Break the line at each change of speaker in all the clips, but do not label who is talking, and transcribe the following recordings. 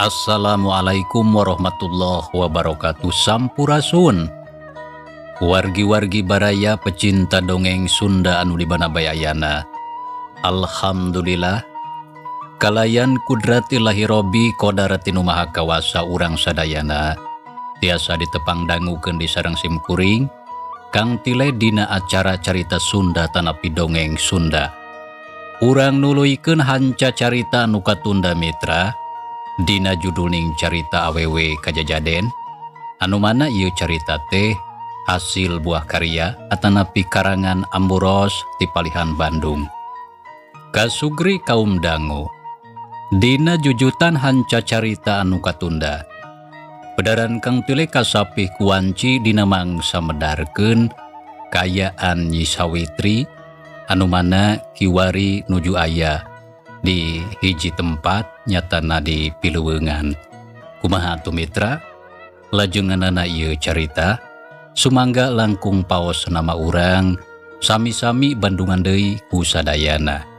Assalamualaikum warahmatullahi wabarakatuh. Sampurasun wargi-wargi baraya pecinta dongeng Sunda anu di mana bae ayana. Alhamdulillah kalayan kudrat Ilahi Robbi kodarat nu Maha Kawasa urang sadayana tiasa ditepang dangukeun di sareng simkuring Kang Tile dina acara carita Sunda tanapi dongeng Sunda. Urang nuluykeun hanca carita anu katunda, mitra, dina judulning carita Awewe Kajajaden, anu mana ieu carita teh hasil buah karya atanapi karangan Amburos ti palihan Bandung. Kasugri kaum dangu dina jujutan hanca carita anu katunda. Pedaran Kang Tile kasapih kuanci dina mangsa medarkeun kayaan Nyi Sawitri anu mana kiwari nuju aya di hiji tempat, nyatana di Pileweungan. Kumaha atuh, mitra, lajenganana ieu carita? Sumangga langkung paos nama urang sami-sami bandungan deui ku sadayana.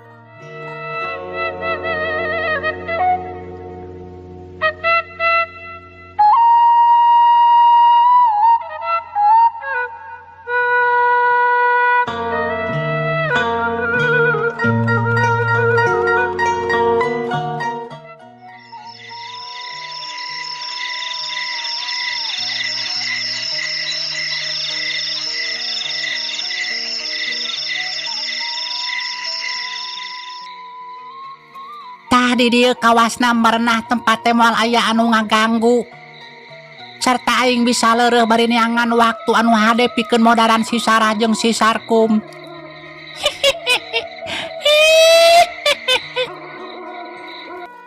Tah, di dieu kawasna merenah, tempat teh moal aya anu ngaganggu. Serta aing bisa leureuh bari neangan waktu anu hade pikeun modaran si Sarah jeung si Sarkum.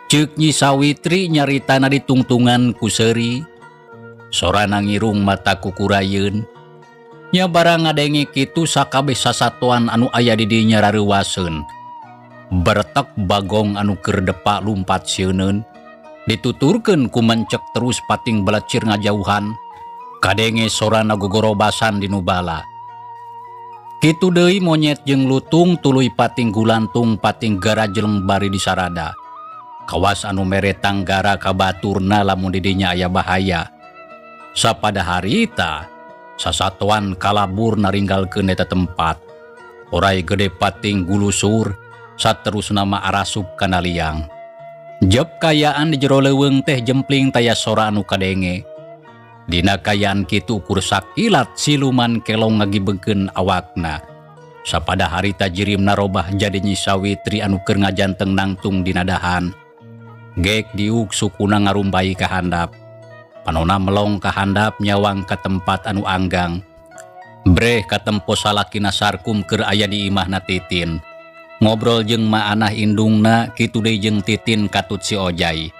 Ceuk Nyi Sawitri nyaritana ditungtungan ku seuri. Sorana ngirung mata kukurayeun. Nya barang ngadenge kitu sakabeh sasatoan anu aya di dinya rareuwaseun. Bertek bagong anu keur depa lumpat sieuneun. Dituturkeun ku mencek terus pating belecir ngajauhan. Kadenge sorana gogorobasan di nubala. Kitu deui monyet jeung lutung tuluy pating gulantung pating garajeleng bari disarada. Kawas anu mere tanggara ka baturna lamun di dinya aya bahaya. Sapada harita sasatoan kalabur naringgalkeun eta tempat. Orai gede pating gulusur saterusna mah arasup kana liang. Jep kayaan di jero leuweung teh jempling taya sora anu kadenge. Dina kayaan kitu ukur sakilat siluman kelong ngagibegkeun awakna. Sapada harita jirimna robah jadi Nyi Sawitri anu keur ngajanteng nangtung dina dahan. Gek diuk sukuna ngarumbai ka handap. Panona melong ka handap nyawang ka tempat anu anggang. Breh katempo salakina Sarkum keur aya di imahna Titin. Ngobrol jeung Maanah indungna, kitu deui jeung Titin katut si Ojai.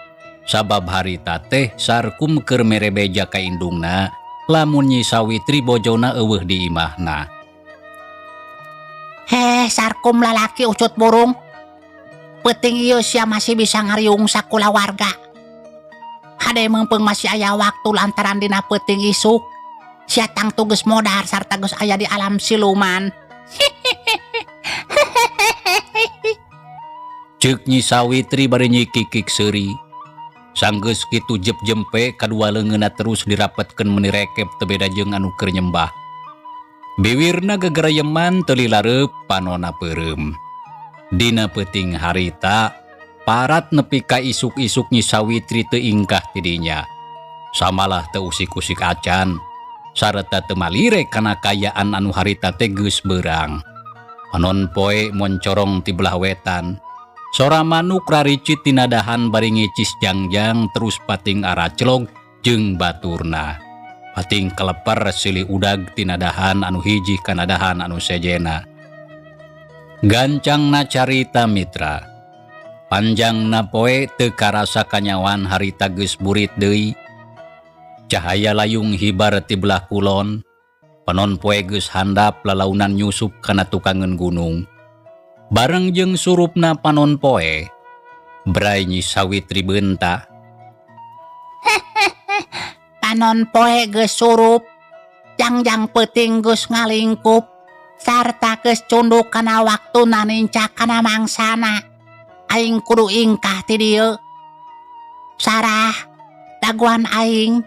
Sabab harita teh Sarkum keur mere beja ka indungna lamun Nyi Sawitri bojona euweuh di imahna.
Heh, Sarkum lalaki ucut burung. Peuting ieu sia masih bisa ngariung sakulawarga. Hade meungpeung masih aya waktu lantaran dina peuting isuk. Sia tangtu geus modar sarta geus aya di alam siluman.
Ceuk Nyi Sawitri bari nyikikik seuri. Sanggeus kitu jep jempe kadua leungeunna terus dirapetkeun meuni rekep teu beda jeung anu keur nyembah. Biwirna gegerayeman teu lilareup, panona peureum. Dina peuting harita parat nepi ka isuk-isuk Nyi Sawitri teu ingkah ti dinya. Samalah teu usik-usik acan sareta teu malire kana kayaan anu harita teh geus beurang. Panon poe moncorong ti belah wetan. Sora manuk raricit tina dahan bari ngicis jangjang terus pating araclog jeung baturna. Pating keleper silih udag tina dahan anu hiji kana dahan anu sejena. Gancangna carita, mitra. Panjangna poe teu karasa kanyawan harita geus burit deui. Cahaya layung hibar ti belah kulon. Panon poe geus handap lalaunan nyusup kana tukangeun gunung. Bareng jeung surupna panon poe, bray Nyi Sawitri beunta.
Panon poe geus surup, jangjang peuting geus ngalingkup, sarta geus cunduk kana waktuna nincak kana mangsana. Aing kudu ingkah ti dieu. Sarah, dagoan aing.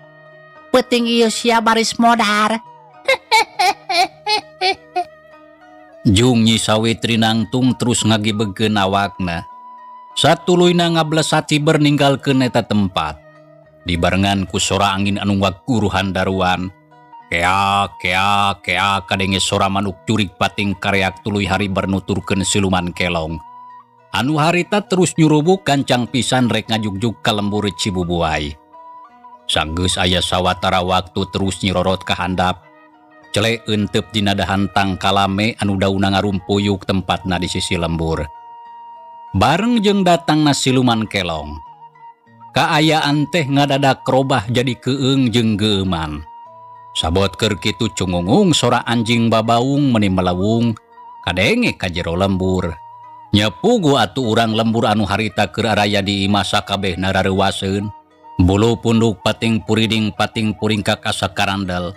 Peuting ieu sia baris modar.
Jung Nyi Sawitri nangtung terus ngagibegkeun awakna. Satuluyna ngablesat ciber ninggalkeun eta tempat. Dibarengan ku sora angin anu ngaguruhan daruan. Kea kea kea kadenge sora manuk jurig pating kareak tuluy haribar nuturkeun siluman kelong. Anu harita terus nyurubuk gancang pisan rek ngajugjug ka lembur Cibubuay. Sanggeus aya sawatara waktu terus nyirorot ka handap. Cele eenteup dina dahan tangkalame anu daunna ngarumpuyuk tempatna di sisi lembur. Bareng jeung datangna siluman kelong. Kaayaan teh ngadadak robah jadi keung jeung geueuman. Sabot keur kitu cungungung sora anjing babaung meni melewung kadenge ka jero lembur. Nya puguh atuh urang lembur anu harita keur araya di imah sakabehna rareuwaseun. Bulu punduk pating puriding pating puringkak asa karandel.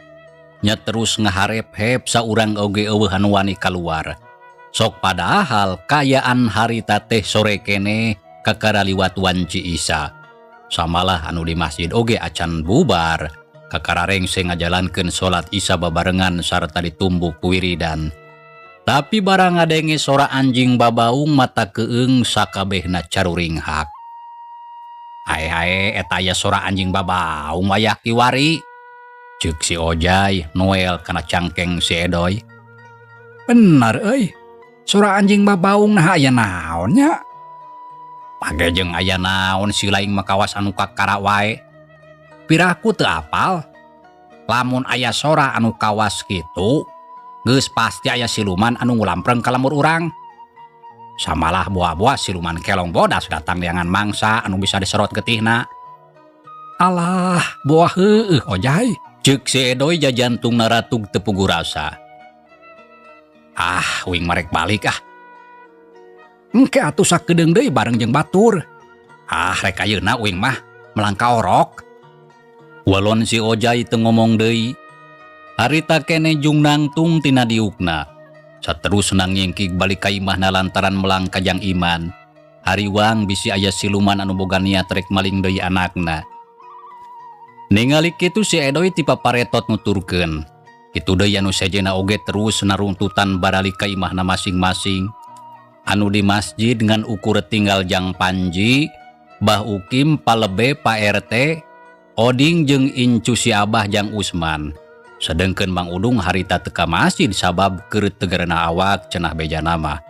Nya terus ngaharep-hep saurang oge eueuh anu wani kaluar. Sok padahal kaayaan harita teh sore keneh kakara liwat wanci Isa. Samalah anu di masjid oge acan bubar. Kakara rengse ngajalankeun salat Isya babarengan sarta ditumbuk ku wiridan. Tapi barang ngadenge sora anjing babaung mata keung sakabehna caruringhak. Hae-hae eta aya sora anjing babaung wayah kiwari. Ceuk si Ojai Noel kana cangkeng si Edoy.
Bener euy. Sora anjing babaung nah aya naon nya?
Page jeung aya naon si laing mah kawas anu kakara wae. Piraku teu apal. Lamun aya sora anu kawas kitu, geus pasti aya siluman anu ngulampreng ka lembur urang. Samalah boa-boa siluman kelong bodas datang neangan mangsa anu bisa diserot getihna.
Alah, boa heueuh Ojai.
Ceuk si Edoy jajantung naratug teu puguh rasa. Ah, uing marek balik ah.
Engke atuh sakedeung deui bareng jeung batur.
Ah, rek ayeuna uing mah melangka orok. Walon si Ojai teu ngomong deui. Harita kene jung nangtung tina diukna. Saterusna ngingkig balik ka imahna lantaran melang ka Jang Iman. Hariwang bisi aya siluman anu boga niat rek maling deui anakna. Ningali kitu si Edoy ti paparetot nuturkeun. Kitu deui anu sejenna oge terus narungtutan baralik ka imahna masing-masing. Anu di masjid ngan ukur tinggal Jang Panji, Bah Ukim, Palebe, Pak RT, Oding jeung incu si Abah Jang Usman. Sedengkeun Mang Udung harita teu ka masjid sabab keur teu geurena awak cenah bejana mah.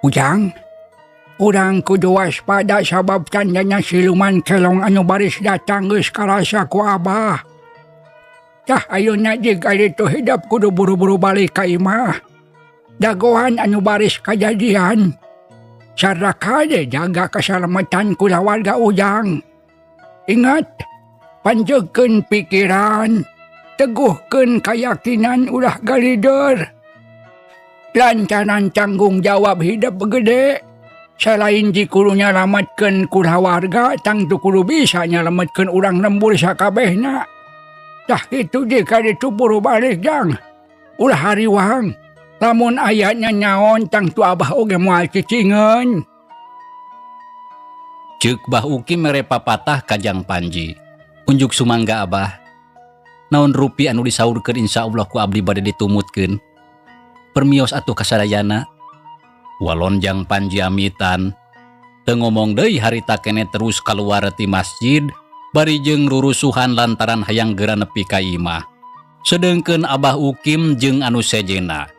Ujang, urang kudu waspada sabab tandanya siluman kelong anu baris datang geus karasa ku Abah. Tah ayeuna jeung kali tu hidep kudu buru-buru balik ka imah. Dagoan anu baris kajadian. Sarta kade jaga keselamatan kulawarga Ujang. Ingat, panjegkeun pikiran, teguhkeun keyakinan ulah galider. Lantaran tanggung jawab hidup gede. Selain jikudu nyalametkeun kulawarga, tangtu kudu bisa nyalametkeun urang lembur sakabehna. Tah kitu jika ditu buru balik Jang. Ulah hariwang. Lamun aya nyanyaon tangtu Abah oge moal cicingeun.
Ceuk Bah Uki mere papatah ka Jang Panji. Unjuk sumangga Abah. Naon rupi anu disaurkeun insyaallah ku abdi bade ditumutkeun. Permios atuh kasadayana. Walon Jang Panji amitan. Teu ngomong deui harita kene terus kaluar ti masjid bari jeung rurusuhan lantaran hayang geura nepi ka imah. Sedengkeun Abah Ukim jeung anu sejenna.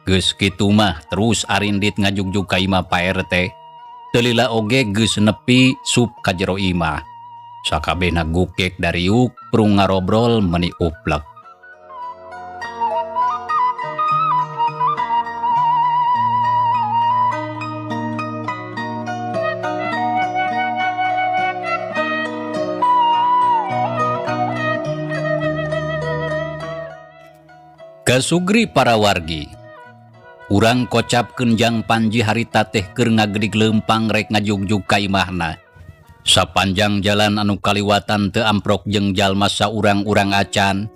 Geus kitu mah terus arindit ngajugjug ka imah Pak RT. Teu lila oge geus nepi sup ka jero imah. Sakabehna gukek dariuk prung ngarobrol meni uplek. Kasugri para wargi. Urang kocapkeun Jang Panji harita teh keur ngagedig leumpang rek ngajugjug ka imahna. Sapanjang jalan anu kaliwatan teu amprok jeung jalma saurang-urang acan.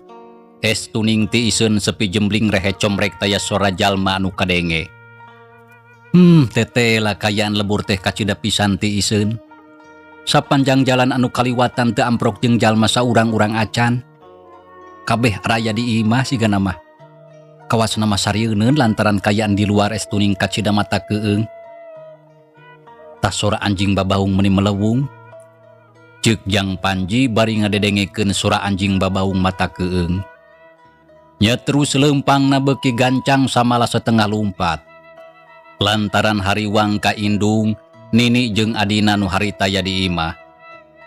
Es tuning ti iseun sepi jembling rehe comrek taya sora jalma anu kadenge. Teteh lah kayaan lebur teh kacida pisan ti iseun. Sapanjang jalan anu kaliwatan teu amprok jeung jalma saurang-urang acan. Kabeh araya di imah sigana mah. Kawasna mah sarieuneun lantaran kayaan di luar estuning kacida mata keung. Tah sora anjing babaung meuni melewung. Ceuk Jang Panji bari ngadedengekeun sora anjing babaung mata keung. Nya terus leumpangna beuki gancang samalah setengah lumpat. Lantaran hariwang ka indung, nini jeung adina nu harita aya di imah.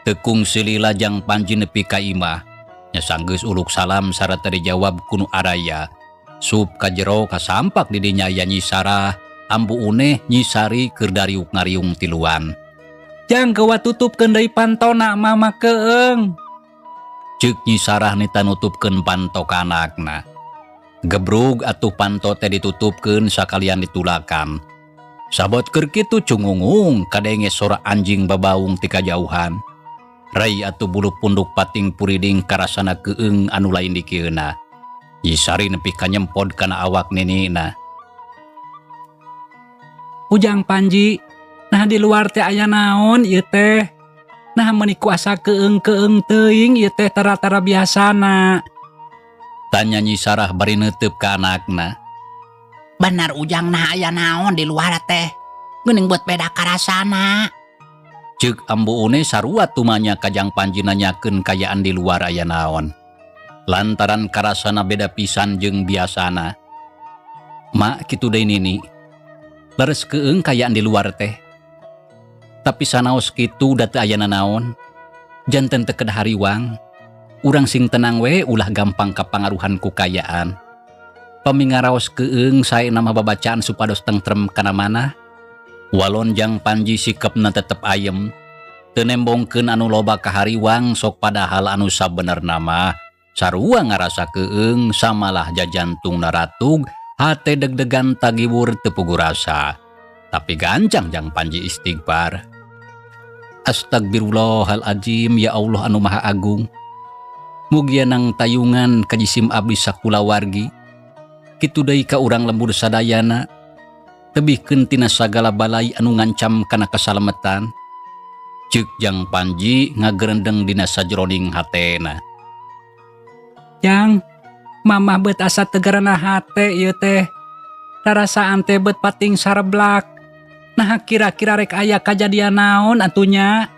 Teu kungsi lila Jang Panji nepi ka imah. Nya sanggeus uluk salam sarata dijawab ku nu araya. Sup ka jero kasampak di dinya aya Nyi Sarah, Ambu Uneh, Nyi Sari keur dariuk ngariung tiluan. Jang gewa tutupkeun deui pantona mama keung. Ceuk Nyi Sarah nita nutupkeun panto ka anakna. Gebrug atuh panto teh ditutupkeun sakalian ditulakan. Sabot keur kitu cungungung kadenge sora anjing babaung ti kajauhan. Rai atuh bulu punduk pating puriding karasana keung anu lain dikieuna. Nyi Sari nepi ka nyempod kana awak ninina. Ujang Panji, nah di luar teh aya naon ieu teh? Nah meuni ku asa keung-keung teuing ieu teh tara-tara biasana. Tanya Nyi Sarah bari neuteub ka anakna.
Bener Ujang, nah aya naon di luar teh? Geuning buat beda karasana.
Ceuk Ambu Une sarua tumanya ka Jang Panji nanyakeun kayaan di luar aya naon. Lantaran karasana beda pisan jeung biasana. Mak kitu deui nini. Leres keung kayaan di luar teh. Tapi sanaos kitu da teu aya nanaon. Janten teu kedah hariwang. Urang sing tenang we ulah gampang kapangaruhan ku kayaan. Pamingaraos keung sae nama babacaan supados tentrem kana manah. Walon Jang Panji sikepna tetep ayem. Teu nembongkeun anu loba kahariwang sok padahal anu sabenerna mah sarua ngarasa keung samalah jajantungna ratug hate deg-degan tagiwur teu puguh rasa. Tapi gancang Jang Panji istighfar. Astagfirullahaladzim, ya Allah anu maha agung. Mugia nang tayungan ka jisim abdi sakulawargi. Kitu deui ka urang lembur sadayana. Tebihkeun tina sagala balai anu ngancam kana kasalametan. Ceuk Jang Panji ngagerendeng dina sajroning hatena. Jang, mamah bet asa tegerana hate ieu teh. Rarasaan teh bet pating sareblak. Nah kira-kira rek aya kajadian naon atunya?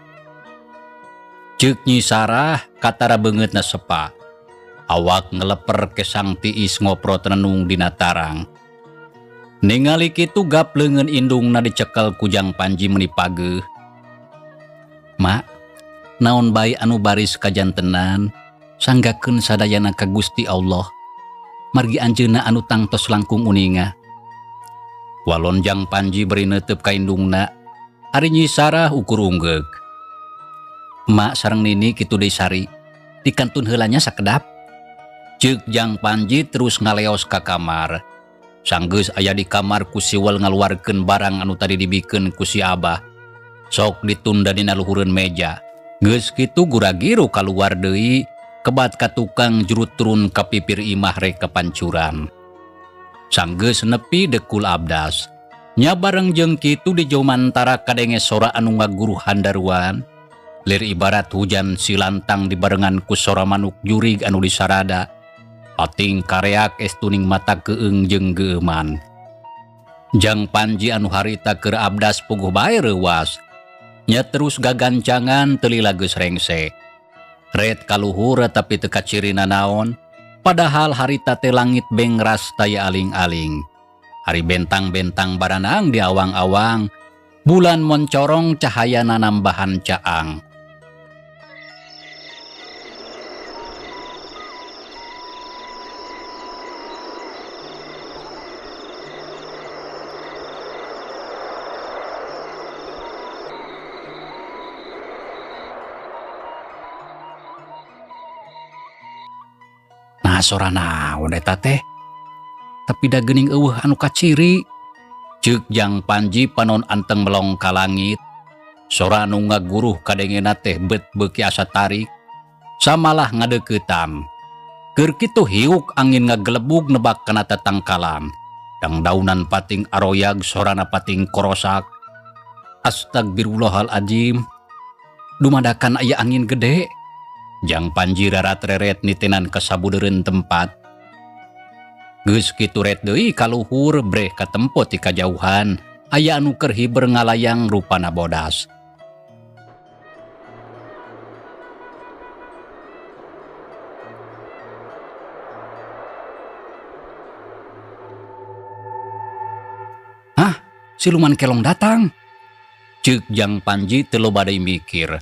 Ceuk Nyi Sarah katara beungeutna sepa. Awak ngeleper kesang tiis ngoprot renung dina tarang. Ningali kitu gap leungeun indungna dicekel ku Jang Panji meuni pageuh. Mak, naon bae anu baris kajantenan, sanggakeun sadayana ka Gusti Allah. Margi anjeunna anu tangtos langkung uninga. Walon Jang Panji beri neuteub ka indungna, ari Nyi Sarah ukur unggeug. Mak sareng nini kitu deui Sari, dikantun heula nya sakedap. Ceuk Jang Panji terus ngaleos ka kamar. Sanggeus aya di kamar ku siwel ngaluarkeun barang anu tadi dibikeun ku si Abah. Sok ditunda dina luhureun meja. Geus kitu guragiru kaluar deui, kebat ka tukang jurut turun ka pipir imah rek kapancuran. Sanggeus nepi dekul abdas. Nya bareng jeung kitu di jauh mantara kadenge sora anu ngaguruh handaruan. Lir ibarat hujan silantang dibarengan ku sora manuk jurig anu disarada. Pating kareak estuning mata keung jeung geueuman. Jang Panji anu harita keur abdas puguh bae reuwas. Nya terus gagancangan teu lila geus rengse. Ret kaluhur tapi teu kacirina naon, padahal harita teh langit bengras taya aling-aling. Ari bentang-bentang baranang di awang-awang, bulan moncorong cahayana nambahan caang. Nah, sora naon eta teh? Tapi da geuning eueuh anu kaciri. Ceuk Jang Panji panon anteng melong ka langit. Sora anu ngaguruh kadengena teh bet beuki asa tarik. Samalah ngadeuketan. Keur kitu hiuk angin ngagelebug nebak kana tatangkalan. Dangdaunan pating aroyag sorana pating korosak. Astagfirullahaladzim. Dumadakan aya angin gede. Jang Panji rarat-reret nitenan ka sabudeureun tempat. Geus kitu ret deui ka luhur breh katempo ti kajauhan aya anu keur hiber ngalayang rupana bodas. Hah, siluman kelong datang. Ceuk Jang Panji teu loba deui mikir.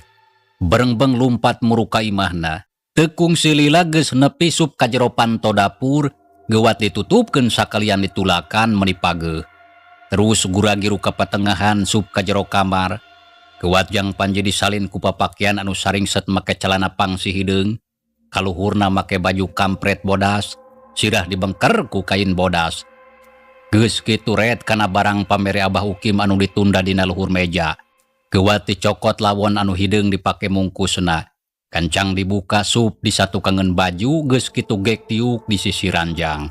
Berengbeng lumpat muru ka imahna. Teu kungsi lila geus nepi sup ka jero panto dapur, geuwat ditutupkeun sakalian ditulakan meuni pageuh. Terus gura-giru ka patengahan sup ka jero kamar. Geuwat Jang Panji disalin ku papakian anu saringset make celana pangsi hideung, kaluhurna make baju kampret bodas, sirah dibengker ku kain bodas. Geus kitu ret kana barang pamere Abah Ukim anu ditunda dina luhur meja. Geuwat dicokot lawon anu hideung dipake mungkusna. Kancang dibuka sup disatukangeun baju geus kitu gek tiuk di sisi ranjang.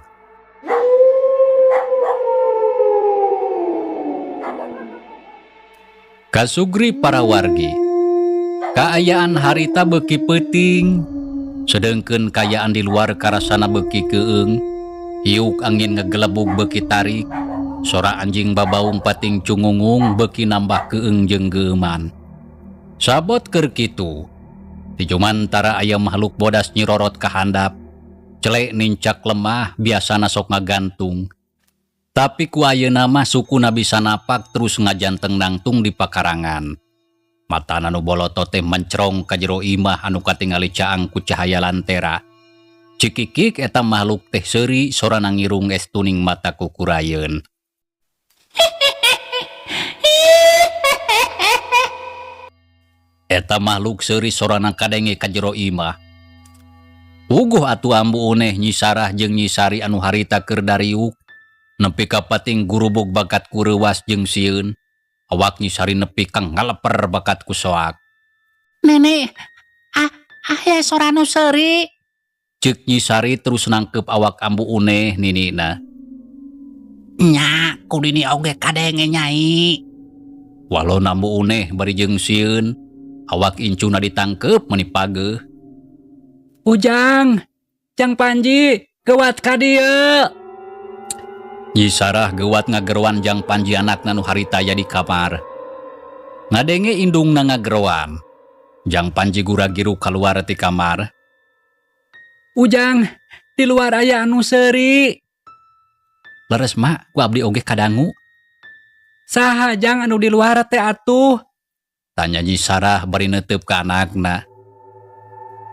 Kasugri para wargi. Kaayaan harita beuki peuting, sedengkeun kaayaan di luar karasana beuki keueung. Hiuk angin ngegelebug beuki tarik. Sora anjing babaung pating cungungung beuki nambah keueung jeung geuman. Sabot keur kitu, di jumantara aya makhluk bodas nyirorot ka handap, celek nincak lemah biasana sok ngagantung. Tapi ku ayeuna mah sukuna bisa napak terus ngajanteng nangtung di pakarangan. Matana nu bolotot teh mencrong ka jero imah anu katingali caang ku cahaya lantera. Cikikik eta makhluk teh seuri sorana ngirung es tuning mata kukurayeun. Eta makhluk seuri sorana kadenge ka jero imah. Puguh atuh ambu uneh Nyi Sarah jeung Nyi Sari anu harita keur dariuk. Nepi ka pating gurubug bakat ku reuwas jeung sieun. Awak Nyi Sari nepi ka ngaleper bakat ku soak.
Nenek, aya sora nu seuri.
Ceuk Nyi Sari terus nangkep awak ambu uneh ninina.
Nya, ku dini oge kadenge nyai.
Walau ambu uneh bari jeung sieun, awak incuna ditangkep meuni pageuh. Ujang, Jang Panji, geuwat ka dieu. Nyi Sarah geuwat ngageroan Jang Panji anakna nu harita aya di kamar. Ngadenge indungna ngageroan. Jang Panji gura-giru kaluar ti kamar. Ujang, di luar aya anu seuri. Leres mak, ku abdi oge kadangu. Saha jang anu di luar teh atuh? Tanya Nyi Sarah bari neuteub ka anakna.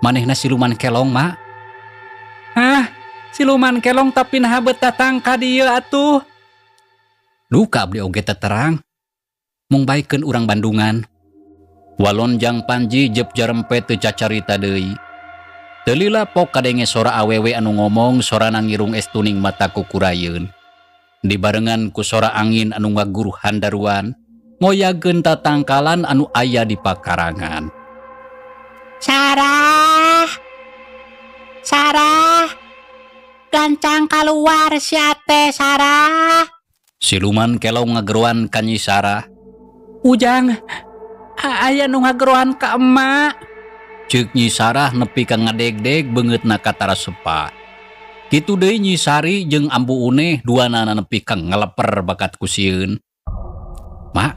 Manehna siluman kelong mak. Hah? Siluman kelong tapi naha bet datang ka dieu atuh? Duka abdi oge teu terang. Mung baikeun urang Bandungan. Walon Jang Panji jep jarempe teu cacarita deui. Teu lila pok kadenge sora awewe anu ngomong sorana ngirung es tuning mata kukurayeun. Dibarengan ku sora angin anu ngaguruh handaruan, ngoyageun tatangkalan anu aya di pakarangan.
Sarah, Sarah, gancang kaluar sia teh Sarah.
Siluman kelong ngageroan ka Nyi Sarah. Ujang, aya nu ngageroan ka emak. Ceuk Nyi Sarah nepi ka ngadegdeg beungeutna katara sepa. Kitu deui Nyi Sari jeung Ambu Uneh duanana nepi ka ngaleper bakat ku sieun. Mak,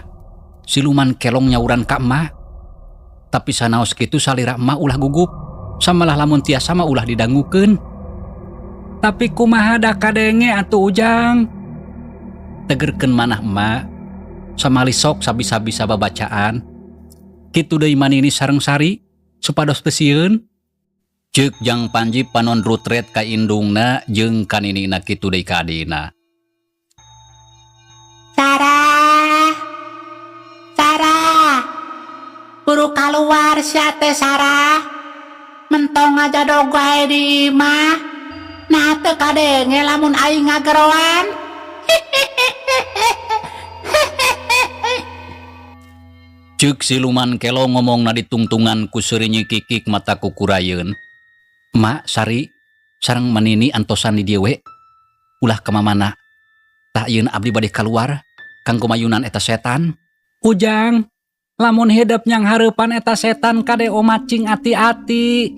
siluman kelong nyauran ka emak. Tapi sanaos kitu salira emak ulah gugup, samalah lamun tiasa mah ulah didangukeun. Tapi kumaha da kadenge atuh Ujang? Tegerkeun manah emak, samali sok sabisa-bisa babacaan. Kitu deui manini sareng Sari supados teu sieun. Ceuk Jang Panji panon rutret ka indungna jeung ka ninina kitu deui ka adina.
Sarah, Sarah, buru kaluar sia teh Sarah. Mentong ngajadog wae di imah. Nah teu kadenge lamun aing ngageroan.
Ceuk siluman kelong ngomongna ditungtungan ku seuri nyikikik mata kukurayeun. Mak Sari sareng manini antosan di dieu we. Ulah ka mamana. Tah ieuna abdi bade kaluar kanggo mayunan eta setan. Ujang, Lamun hidep nyanghareupan eta setan kade omat cing ati-ati.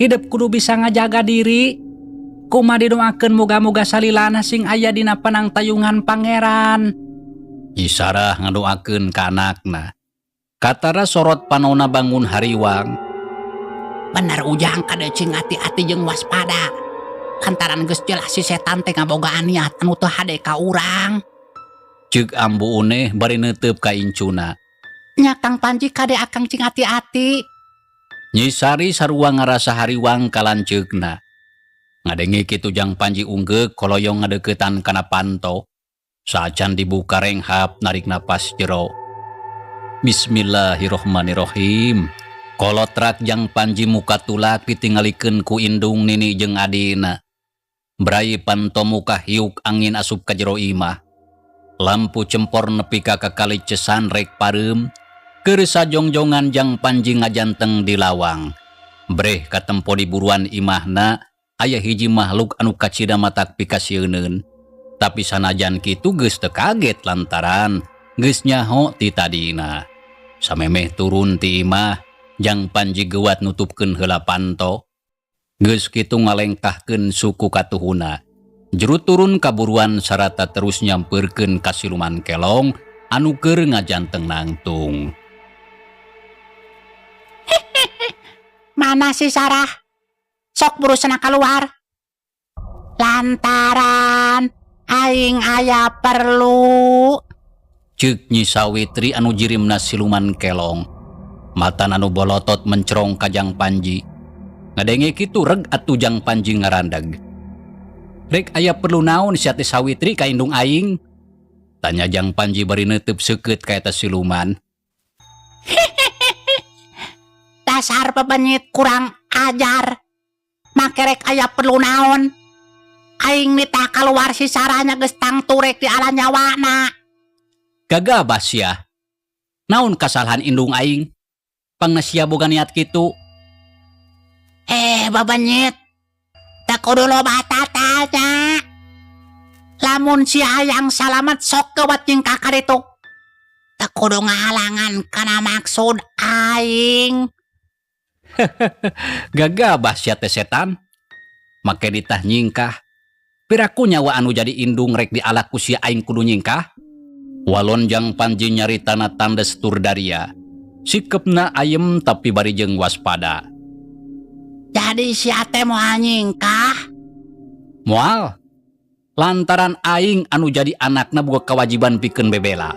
Hidep kudu bisa ngajaga diri. Kuma didoakeun muga-muga salilana sing aya dina panangtayungan Pangeran. Nyi Sarah ngadoakeun ka anakna. Katara sorot panona bangun hariwang.
Bener Ujang kade cing ati-ati jeung waspada. Lantaran geus jelas si setan teh ngabogaan niat anu teu hade ka urang.
Ceuk Ambu Uneh bari neuteup ka incuna.
Nya Kang Panji kade akang cing ati-ati.
Nyi Sari sarua ngarasa hariwang ka lanceukna. Ngadenge kitu Jang Panji unggeuk koloyong ngadeuketan kana panto. Saacan dibuka renghap narik napas jero. Bismillahirrohmanirrohim. Kolotrak Jang Panji muka tulak ditinggalikeun ku indung nini jeung adina. Brai panto muka hiuk angin asup ka jero imah. Lampu cempor nepi ka kakalicesan rek pareum. Keur sajongjongan Jang Panji ngajanteng di lawang. Breh katempo di buruan imahna aya hiji makhluk anu kacida matak pikasieuneun. Tapi sanajan kitu geus teu kaget lantaran geus nyaho ti tadina. Samemeh turun ti imah, Jang Panji geuwat nutupkeun heula panto. Geus kitu ngalengkahkeun suku katuhuna. Jero turun ka buruan sarata terus nyampeurkeun ka siluman kelong anu keur ngajanteng nangtung.
Mana si Sarah? Sok buru sana keluar. Lantaran aing aya perlu.
Ceuk Nyi Sawitri anu jirimna siluman kelong. Matan anu bolotot mencerong ka Jang Panji. Ngadenge kitu reg atuh Jang Panji ngarandag. Rek aya perlu naon sia teh Sawitri ka indung aing? Tanya Jang Panji bari neuteub seukeut ka eta siluman.
Dasar pebenyit kurang ajar. Make rek aya perlu naon? Aing nitah kaluar si Sarahnya geus tangtu rek di ala nyawana.
Gagabah sia. Naon kasalahan indung aing? Pangna sia boga niat kitu.
Babenyit. Teu kudu loba tatanya. Lamun sia hayang salamet sok kewat nyingkah ka ditu. Teu kudu ngahalangan kana maksud aing.
Gagabah sia teh setan. Make ditah nyingkah. Piraku nyawa anu jadi indung rek dialak ku sia aing kudu nyingkah. Walon Jang Panji nyaritana tandes tur daria. Sikepna ayem tapi bari jeung waspada.
Jadi sia teh moal nyingkah?
Moal. Lantaran aing anu jadi anakna boga kewajiban pikeun bebela.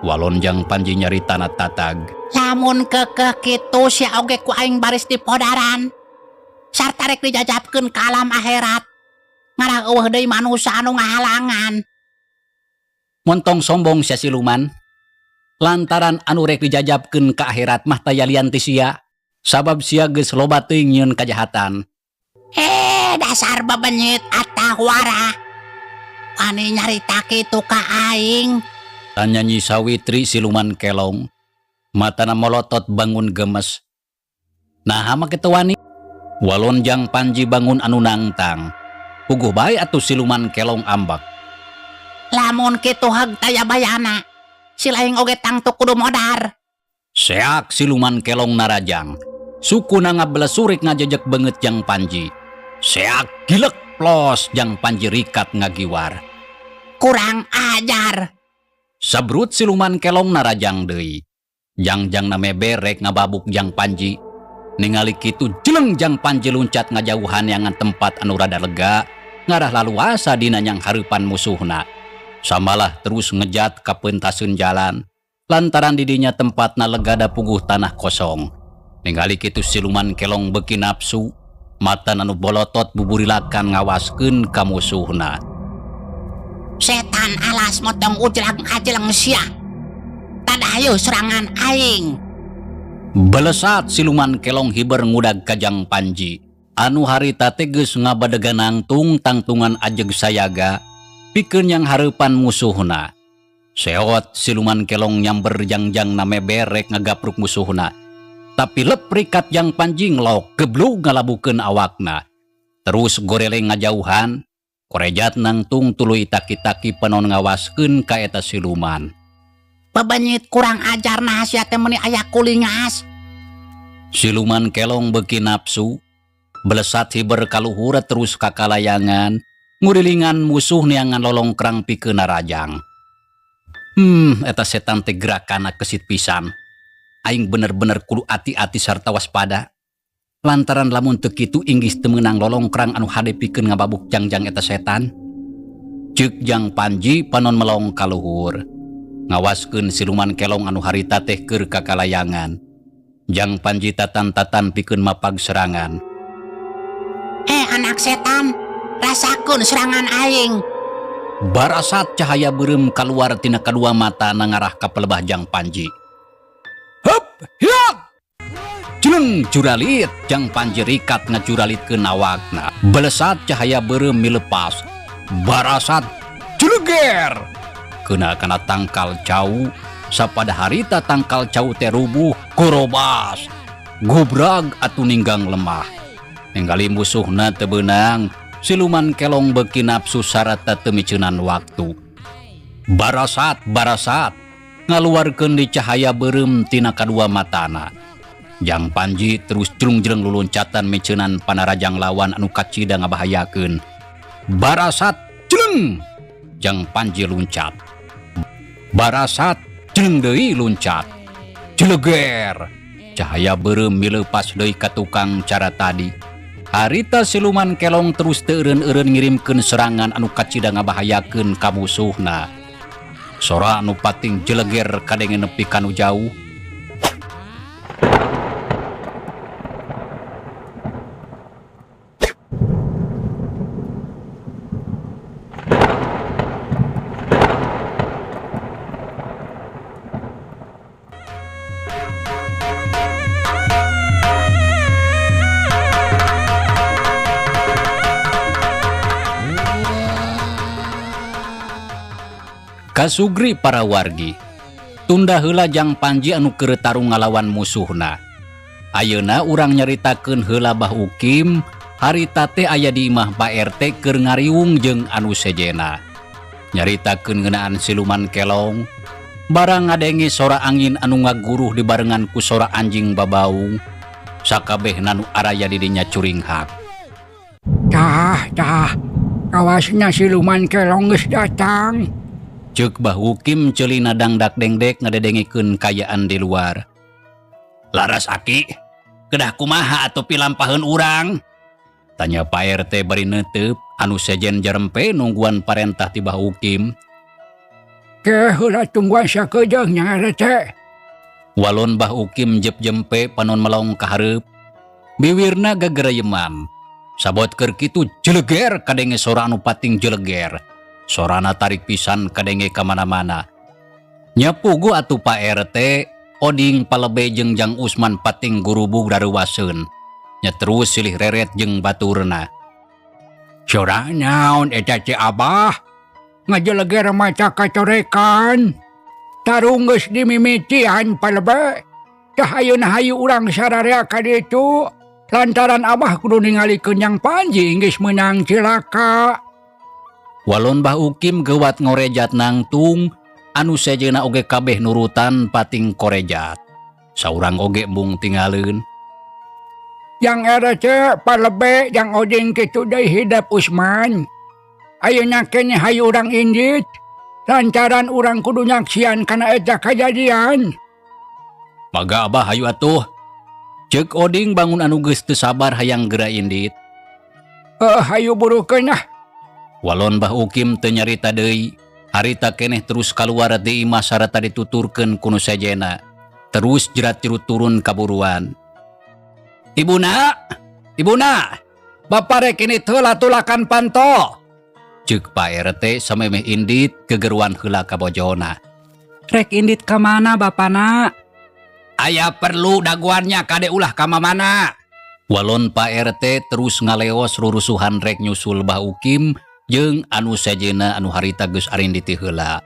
Walon Jang Panji nyaritana tatag.
Lamun kekeh kitu sia oge ku aing baris di podaran. Sarta rek dijajabkeun ka alam akhirat. Ngarah eueuh deui manusa anu ngahalangan.
Montong sombong sia siluman. Lantaran anu rek dijajabkeun ka akhirat mah taya lian ti sia. Sabab sia geus loba teuing nyieun kajahatan.
Dasar bebenyit atahwara. Wani nyarita kitu ka aing.
Tanya Nyi Sawitri siluman kelong. Matana molotot bangun gemes. Naha make teu wani? Walon Jang Panji bangun anu nangtang. Puguh bae atuh siluman kelong ambak.
Lamun kitu heug taya bayana. Silaing oge tangtu kudu modar.
Seak siluman kelong narajang. Sukuna ngabelesurik ngajejek beungeut Jang Panji. Seak gilek plos Jang Panji rikat ngagiwar.
Kurang ajar.
Sabrut siluman kelong narajang deui. Jangjang na meberek ngababuk Jang Panji. Ningali kitu jeleng Jang Panji luncat ngajauhan yangan tempat anu rada lega, ngarah laluasa dina nyang hareupan musuhna. Samalah terus ngejat ka peuntaseun jalan, lantaran didinya tempatna lega da puguh tanah kosong. Ningali kitu siluman kelong beuki nafsu, mata anu bolotot buburilakan ngawaskeun ka musuhna.
Setan alas motong ujrang ajeleng sia. Tadahayu serangan aing.
Belesat siluman kelong hiber ngudag ka Jang Panji. Anu harita teh geus ngabadegan nangtung tangtungan ajeg sayaga, pikeun yang hareupan musuhna. Seot siluman kelong nyamber jangjang na meberek ngagapruk musuhna. Tapi lep rikat Jang Panji ngelok geblug ngalabukeun awakna. Terus goreleng ngajauhan, korejat nangtung tuluy taki-taki penon ngawaskeun ka eta siluman.
Bebenyit kurang ajar nah sia teh meuni aya kulingas.
Siluman kelong beuki nafsu, belesat hiber kaluhur terus kakalayangan, ngurilingan musuh neangan lolongkrang pikeun narajang. Eta setan teh gerakana kesit pisan. Aing bener-bener kudu ati-ati sarta waspada. Lantaran lamun teu kitu inggis teu meunang lolongkrang anu hade pikeun ngababuk jangjang eta setan. Ceuk Jang Panji panon melong kaluhur. Ngawaskeun siluman kelong anu harita teh keur kakalayangan. Jang Panji tatan-tatan pikeun mapag serangan.
Anak setan, rasakeun serangan aing.
Barasat cahaya beureum kaluar tina kadua mata ngarah ka pelebah Jang Panji. Hup, hiat! Jeleng juralit, Jang Panji rikat ngajuralitkeun awakna. Belesat cahaya beureum milepas. Barasat jeleger. Kena kana tangkal cau, sapada harita tangkal cau teh rubuh, korobas. Gobrag atuh ninggang lemah. Ninggali musuhna teu beunang, siluman kelong beuki nafsu sarata teu miceunan waktu. Barasat, barasat, ngaluarkeun di cahaya beureum tina kadua matana. Jang Panji terus jelung-jeleng luluncatan miceunan panarajang lawan anu kacida ngabahayakeun. Barasat, jeleng! Jang Panji luncat. Barasat, jeleng deui luncat. Jeleger! Cahaya beureum mileupas deui ka tukang cara tadi. Harita siluman kelong terus teu eureun-eureun ngirimkeun serangan anu kacida ngabahayakeun ka musuhna. Sora anu pating jeleger kadenge nepi ka nu jauh. Kasugri para wargi, tunda heula Jang Panji anu keur tarung ngalawan musuhna. Ayeuna urang nyaritakeun heula Bah Ukim, harita teh aya di imah Pak RT keur ngariung jeung anu sejena. Nyaritakeun ngeunaan siluman kelong, barang ngadenge sora angin anu ngaguruh dibarengan ku sora anjing babaung, sakabehna nu araya di dinya curinghak.
Tah, tah, kawasna siluman kelong geus datang.
Ceuk Bah Ukim ceulina dangdak dengdek ngadedengikeun kayaan di luar. Laras aki, kedah kumaha atuh pilampaheun urang? Tanya Pak RT bari neuteup anu sejen jerempe nungguan parentah ti Bah Ukim.
Ke heula tungguan sakedeung nya RT.
Walon Bah Ukim jep-jempe panon melong ka hareup. Biwirna gagereyeman. Sabot keur kitu jeleger kadenge sora anu pating jeleger. Sorana tarik pisan kadenge ka mana-mana. Nya puguh atuh Pak RT, Oding palebe jeung Jang Usman pating gurubug dareuwaseun. Nya terus silih reret jeung baturna.
Sora naon eta teh Abah? Ngajeleger mata katorekan. Tarung geus dimimitian palebe. Tah ayeuna hayu urang sararea ka ditu. Lantaran Abah kudu ningalikeun Jang Panji geus meunang cilaka.
Walon Bah Ukim geuwat ngorejat nangtung, anu sejeuna oge kabeh nurutan pating korejat. Saurang oge embung tingaleun.
Jang RT palebe jang Oding kitu deui hidep Usman. Ayeuna keneh hayu urang indit. Lantaran urang kudu nyaksian kana eta kajadian.
Maga Abah hayu atuh. Ceuk Oding bangun anu geus teu sabar hayang geura indit.
Heuh, hayu burukeun ah.
Walon Bah Ukim teu nyarita deui, harita keneh terus kaluar ti imah sarata dituturkeun ku nu sejena. Terus jerat jerut turun kaburuan. Ibuna, ibuna, bapa rek ini heula tulakan panto. Ceuk Pak RT samemeh indit gegeruan heula ka bojona.
Rek indit ka mana bapana?
Aya perlu daguannya kade ulah ka mamana. Walon Pak RT terus ngaleos rurusuhan rek nyusul Bah Ukim jeung anu sejenna anu harita geus arinditi heula.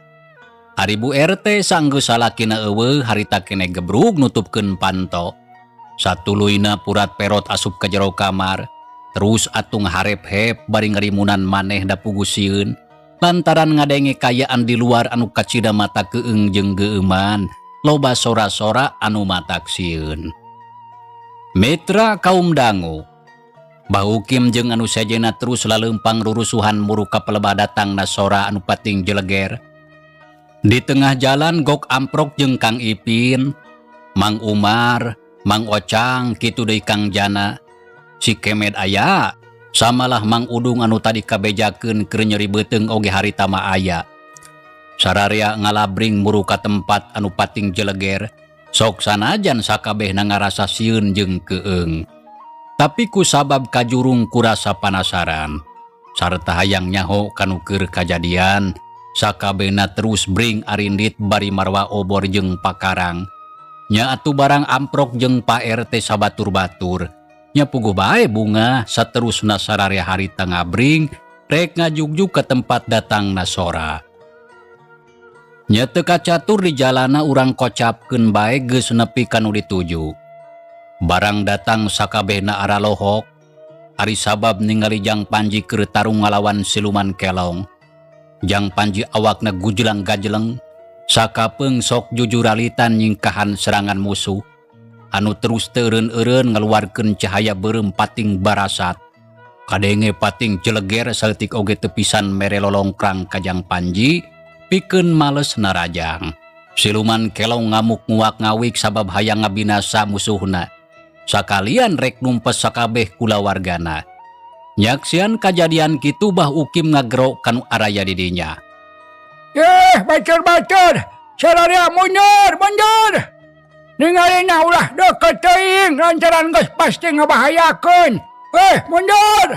Ari Bu RT sanggeus salakina eueuh harita keneh gebrug nutupkeun panto. Satuluyna purat perot asup ka jero kamar, terus atuh ngaharep-hep bari ngarimunan maneh da pugu sieun. Lantaran ngadenge kayaan di luar anu kacida matak keung jeung geueuman, loba sora-sora anu matak sieun. Mitra kaum dangu. Bah Ukim jeung anu sejenna terus laleumpang rurusuhan muru ka pelebah datangna sora anu pating jeleger. Di tengah jalan gok amprok jeung Kang Ipin, Mang Umar, Mang Ocang, kitu deui Kang Jana. Si Kemed aya, samalah Mang Udung anu tadi kabejakeun keur nyeri beuteung oge harita mah aya. Sararea ngalabring muru ka tempat anu pating jeleger, sok sanajan sakabehna ngarasa sieun jeung keung. Tapi ku sabab kajurung kurasa panasaran, sarta hayang nyaho kanu keur kajadian, sakabehna terus bring arindit bari marwa obor jeung pakarang. Nya atuh barang amprok jeung Pak RT sabatur-batur. Nya puguh bae bunga saterusna sararea harita ngabring rek ngajugjug ke tempat datangna sora. Nya teu kacatur di jalana urang kocapkeun bae geus nepi ka nu dituju. Barang datang sakabehna aralohok, ari sabab ningali Jang Panji keur tarung ngalawan siluman kelong. Jang Panji awakna gujelang gajeleng, sakapeung sok jujuralitan nyingkahan serangan musuh. Anu terus teu eureun-eureun ngaluarkeun cahaya beureum pating barasat. Kadenge pating jeleger saeutik oge teu pisan mere lolongkrang ka Jang Panji, pikeun males narajang. Siluman kelong ngamuk nguak ngawik sabab hayang ngabinasa musuhna. Sakalian rek numpes sakabeh kulawargana. Nyaksian kajadian kitu Bah Ukim ngagero kanu araya di dinya.
Bacur-bacur, sararea mundur, mundur. Ningalina ulah deket teuing lantaran geus pasti ngabahayakeun. Mundur.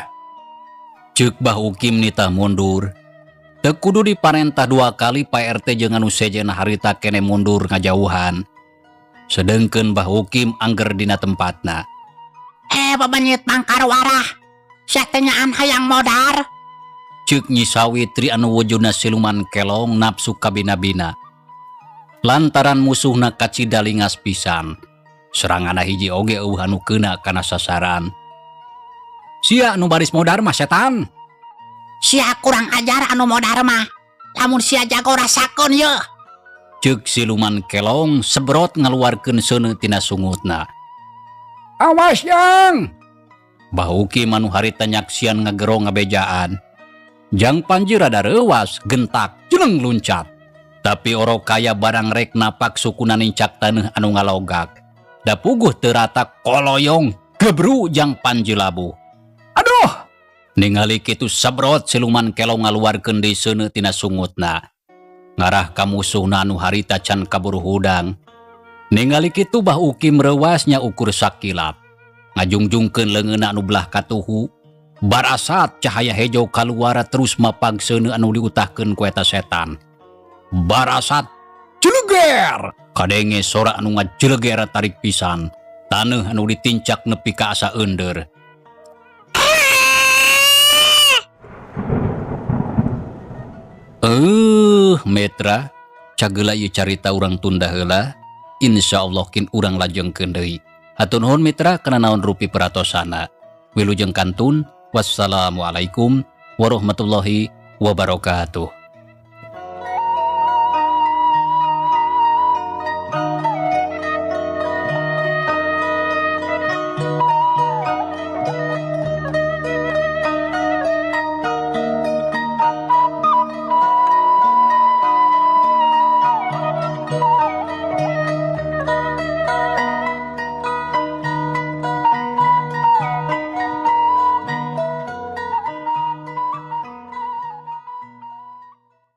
Ceuk Bah Ukim nitah mundur. Teu kudu diparentah dua kali Pak RT jeung anu sejenna harita kene mundur ngajauhan. Sedengkeun Bah Ukim angger dina tempatna.
Babenyit mangkarwarah. Sia teh nyaan hayang modar.
Ceuk Nyi Sawitri anu wujudna siluman kelong nafsu kabina-bina. Lantaran musuhna kacida lingas pisan. Seranganna hiji oge eueuh anu keuna kana sasaran.
Sia anu baris modar mah setan.
Sia kurang ajar anu modar mah. Lamun sia jago rasakeun yeuh.
Ceuk siluman kelong sebrot ngaluarkeun seuneu tina sungutna.
Awas Jang.
Bah Ukim anu harita nyaksian ngagero ngabejaan. Jang Panji rada reuwas gentak jeleng luncat. Tapi orok kaya barang rek napak sukuna nincak taneuh anu ngalogak. Da puguh teu rata koloyong gebru Jang Panji labuh.
Aduh!
Ningali kitu sebrot siluman kelong ngaluarkeun deui seuneu tina sungutna. Ngarah ka musuhna anu harita can kaburu hudang. Ningali kitu Bah Ukim reuwas nya ukur sakilap. Ngajungjungkeun leungeunna anu belah katuhu. Barasat cahaya hejo kaluara terus mapag seuneu anu diutahkeun ku eta setan. Barasat jeleger! Kadenge sora anu ngajeleger tarik pisan. Taneuh anu ditincak nepi ka asa eundeur. Mitra, cageula ieu carita urang tunda heula. Insyaallah kin urang lajengkeun deui. Hatur nuhun mitra kana naon rupi peratosana. Wilujeng kantun. Wassalamualaikum warahmatullahi wabarakatuh.